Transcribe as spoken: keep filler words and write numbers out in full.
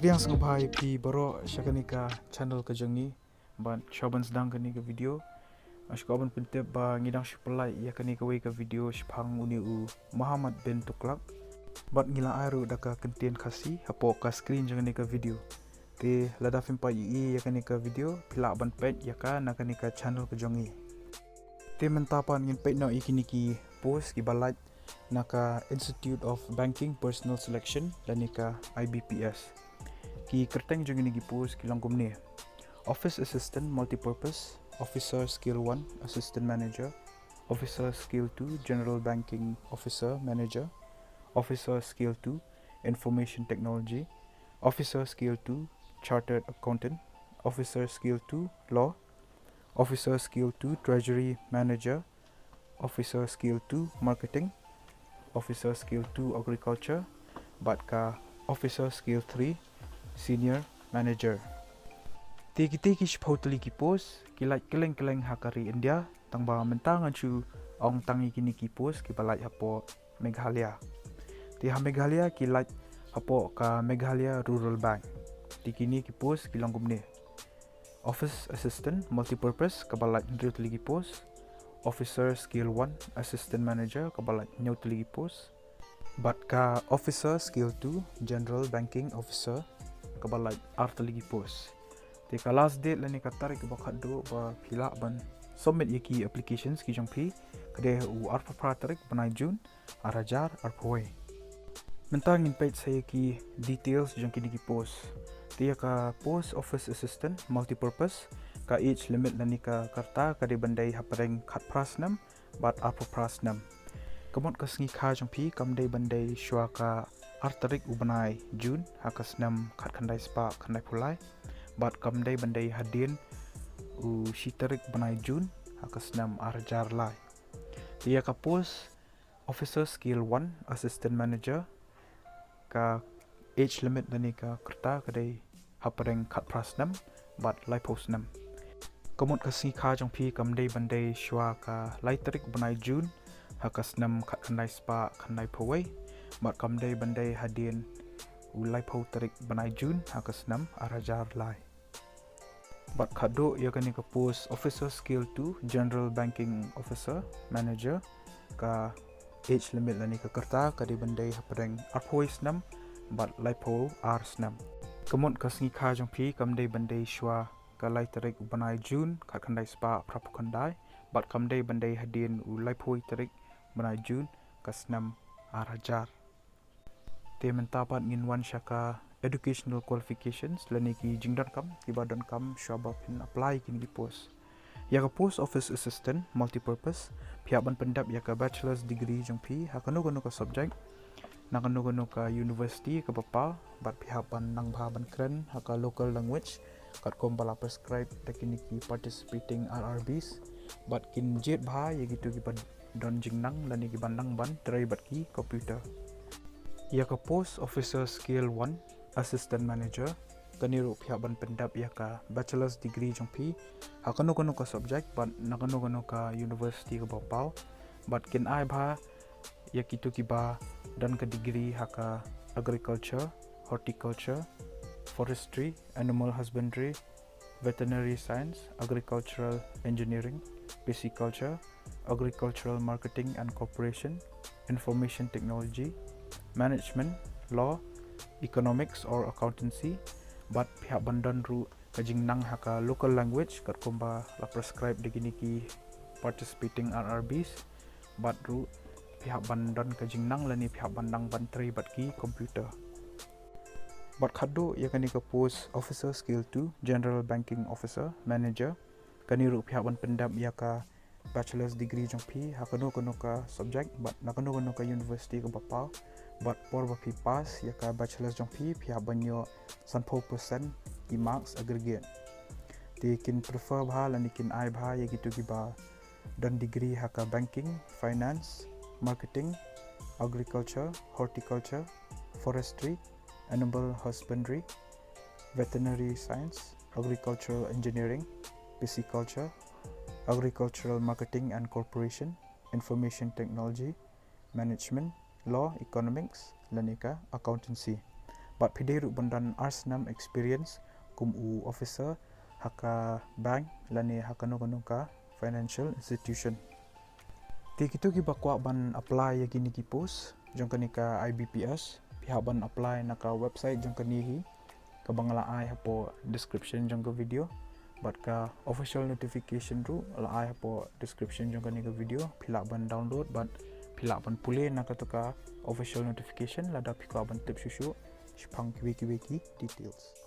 Pdiang sngewbha ïa phi baroh sha kane ka channel ka jong ngi. Bad sha ban sdang kane ka video, nga shu kwah ban pyntip ba ngi dang shu pynlait ïa kane kawei ka video shaphang une u Muhammad bin Tughlaq. Bad ngi la ai ruh da ka kyntien Khasi hapoh ka screen jong kane ka video. Te lada phim pat ïohi ïa kane ka video, phi lah ban peit ïa ka na kane ka channel ka jong ngi. Te mynta pat ngin peit noh ïa kine ki post kiba lait na ka Institute of Banking Personnel Selection lane ka I B P S. Ki kyrteng jong kine ki post ki long kumne: Office Assistant Multipurpose Officer Scale one, Assistant Manager, Officer Scale two General Banking Officer Manager, Officer Scale two Information Technology, Officer Scale two Chartered Accountant, Officer Scale two Law, Officer Scale two Treasury Manager, Officer Scale two Marketing, Officer Scale two Agriculture, bad ka Officer Scale three Senior Manager. Te kite ki shiphew tylli ki post ki lait kylleng kylleng ha ka ri India, tang ba mynta ngan shu ong tang ïa kine ki post kiba lait hapoh Meghalaya. Te ha Meghalaya ki lait hapoh ka Meghalaya Rural Bank. Te kine ki post ki long kumne: Office Assistant Multipurpose kaba lait hynriew tylli ki post, Officer Scale one Assistant Manager kaba lait hynñiew tylli ki post, bad ka Officer Scale two General Banking Officer kaba lait ar tylli ki post. Te ka last date lane ka tarik kaba khatduh ba phi lah ban submit ïa ki applications ki jong phi ka dei u arphew phra tarik bnai June ar hajar arphew wei. Mynta ngin peit sa ïa ki details jong kine ki post. Te ïa ka post Office Assistant Multipurpose, ka age limit lane ka rta ka dei ban dei hapdeng khatphra snem bad arphew phra snem. Ka mut ka sngi kha jong phi kam dei ban dei shuwa ka ar tarik u bnai June ha ka snem khatkhyndai spah khyndaiphew lai, bad kam dei ban dei hadien u shi tarik bnai June ha ka snem ar hajar lai. Te ïa ka post Officer Scale one Assistant Manager, ka age limit lane ka rta ka dei hapdeng khatphra snem bad laiphew snem. Ka mut ka sngi kha jong phi kam dei ban dei shuwa ka lai tarik bnai June ha ka snem khatkhyndai spah khyndaiphew wei, bad kam dei ban dei hadien u laiphew tarik bnai June ha ka snem ar hajar lai. Bad khatduh ïa kane ka post Officer Scale two General Banking Officer Manager, ka age limit lane ka rta ka dei ban dei hapdeng arphew wei snem bad laiphew ar snem. Ka mut ka sngi kha jong phi kam dei ban dei shuwa ka lai tarik u bnai June khatkhyndai spah phraphew khyndai, bad kam dei ban dei hadien u laiphew wei tarik bnai June ka snem ar hajar. Te mynta pat ngin wan sha ka educational qualifications lane ki jingdonkam kiba donkam shuwa ba phin apply kine ki post. Ïa ka post Office Assistant Multipurpose, phi hap ban pyndep ïa ka bachelor's degree jong phi ha kano kano ka subject na kano kano ka university kaba paw, bad phi hap ban nang bha ban kren ha ka local language katkum ba la prescribe da kine ki participating R R Bs, bad kin jied bha ïa kito kiba don jingnang lane kiba nang ban trei bad ki computer. Ïa ka post Officer Scale one Assistant Manager, kane ruh phi hap ban pyndep ïa ka bachelor's degree jong phi ha kano kano ka subject bad na kano kano ka university kaba paw, bad kin ai bha ïa kito kiba don ka degree ha ka agriculture, horticulture, forestry, animal husbandry, veterinary science, agricultural engineering, pisciculture, agricultural marketing and cooperation, information technology, management, law, economics or accountancy, bad phi hap ban don ruh ka jingnang ha ka local language katkum ba la prescribe da kine ki participating R R Bs, bad ruh phi hap ban don ka jingnang lane phi hap ban nang ban trei bad ki computer. Bad khatduh ïa kane ka post Officer Scale two General Banking Officer Manager, kane ruh phi hap ban pyndep ïa ka bachelor's degree jong phi ha kano kano ka subject bad na kano kano ka university kaba paw, bad por ba phi pass ïa ka bachelor's jong phi, phi hap ban ïoh sanphew percent ki marks aggregate. Te kin prefer bha lane kin ai bha ïa kito kiba don degree ha ka banking, finance, marketing, agriculture, horticulture, forestry, animal husbandry, veterinary science, agricultural engineering, pisciculture, agricultural marketing and cooperation, information technology, management, law, economics, lane ka accountancy. Bad phi dei ruh ban don ar snem experience kum u officer ha ka bank lane ha kano kano ka financial institution. Te kito kiba kwah ban apply ïa kine ki post jong kane ka I B P S, phi hap ban apply na ka website jong kane hi, kaba nga la ai hapoh description jong ka video. Bad ka official notification ruh la ai hapoh description jong kane ka video, phi lah ban download bad phi lah ban pule na kato ka official notification lada phi kwah ban tip shuh shuh shaphang kiwei kiwei ki details.